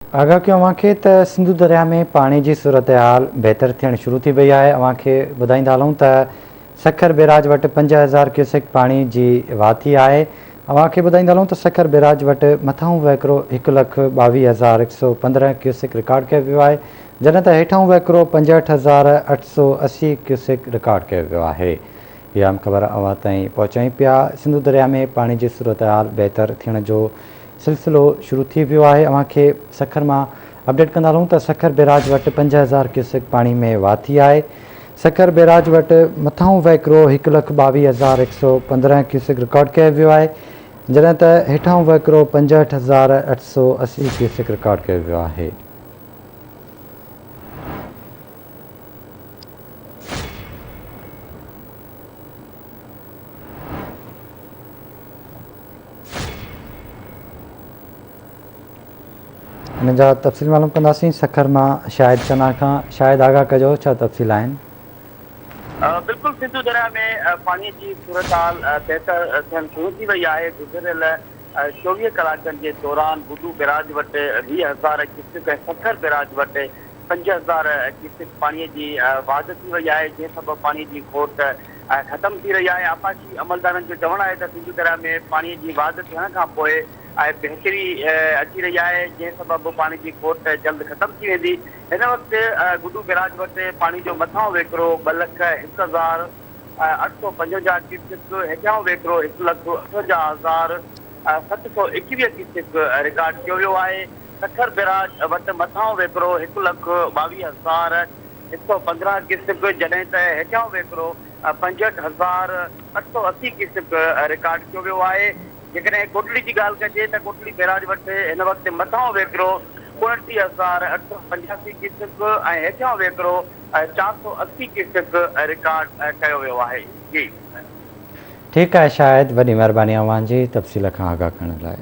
آگاهه ڪيو اوهان کي ته سنڌو درياء ۾ پاڻي جي صورتحال بهتر ٿيڻ شروع ٿي وئي آهي اوهان کي ٻڌائيندا هلون ته سکر بيراج وٽ 5000 ڪيوسڪ پاڻي جي واڌ ٿي آهي اوهان کي ٻڌائيندا هلون ته سکر بيراج وٽ مٿانهون وهڪرو 1,22,115 ڪيوسڪ رڪارڊ ڪيو ويو آهي جڏهن ته هيٺانهون وهڪرو 65,880 ڪيوسڪ رڪارڊ ڪيو ويو آهي هي اهم خبر اوهان تائين پهچايون پيا سنڌو درياء ۾ پاڻي جي صورتحال بهتر ٿيڻ جو سلسلو شروع ٿي ويو آهي اوهان کي سکر مان اپڊيٽ ڪندا هلون ته سکر بيراج وٽ 5000 ڪيوسڪ پاڻي ۾ واڌ ٿي آهي سکر بيراج وٽ مٿانهون وهڪرو 1,22,115 ڪيوسڪ رڪارڊ ڪيو ويو آهي جڏهن ته هيٺانهون وهڪرو 65,880 ڪيوسڪ رڪارڊ ڪيو ويو آهي. ان جا تفصيل معلوم ڪنداسين سکر مان شاهد چنا کان شاهد آگاهه ڪجو ڇا تفصيل آهن. بلڪل سنڌو درياء ۾ پاڻي جي صورتحال بهتر ٿيڻ شروع ٿي وئي آهي گذريل 24 ڪلاڪن جي دوران گڊو بئراج وٽ 20 هزار ڪيوسڪ ۽ سکر بئراج وٽ 5000 ڪيوسڪ پاڻي جي واڌ ٿي وئي آهي، جنهن سبب پاڻي جي کوٽ ختم ٿي رهي آهي. آبپاشي عملدارن جو چوڻ آهي ته سنڌو درياء ۾ پاڻي جي واڌ ٿيڻ کانپوء بهتري اچي رهي آهي، جنهن سبب پاڻي جي کوٽ جلد ختم ٿي ويندي. هن وقت گڊو بئراج وٽ پاڻي جو مٿانهون وهڪرو ٻه لک 1 هزار 855 ڪيوسڪ، هيٺيانهون وهڪرو 1,58,721 ڪيوسڪ رڪارڊ ڪيو ويو آهي. سکر بئراج وٽ مٿانهون وهڪرو 1,22,115 ڪيوسڪ جڏهن ته هيٺيانهون وهڪرو 65,880 ڪيوسڪ رڪارڊ ڪيو ويو آهي. جيڪڏهن ڪوٽڙي جي ڳالهه ڪجي ته ڪوٽڙي بئراج وٽ هن وقت مٿانهون وهڪرو 29,885 ڪيوسڪ ۽ هيٺيانهون وهڪرو 480 ڪيوسڪ رڪارڊ ڪيو ويو آهي. جي. ٺيڪ آهي شاهد وڏي مهرباني اوهان جي تفصيل کان آگاهه ڪرڻ لاء.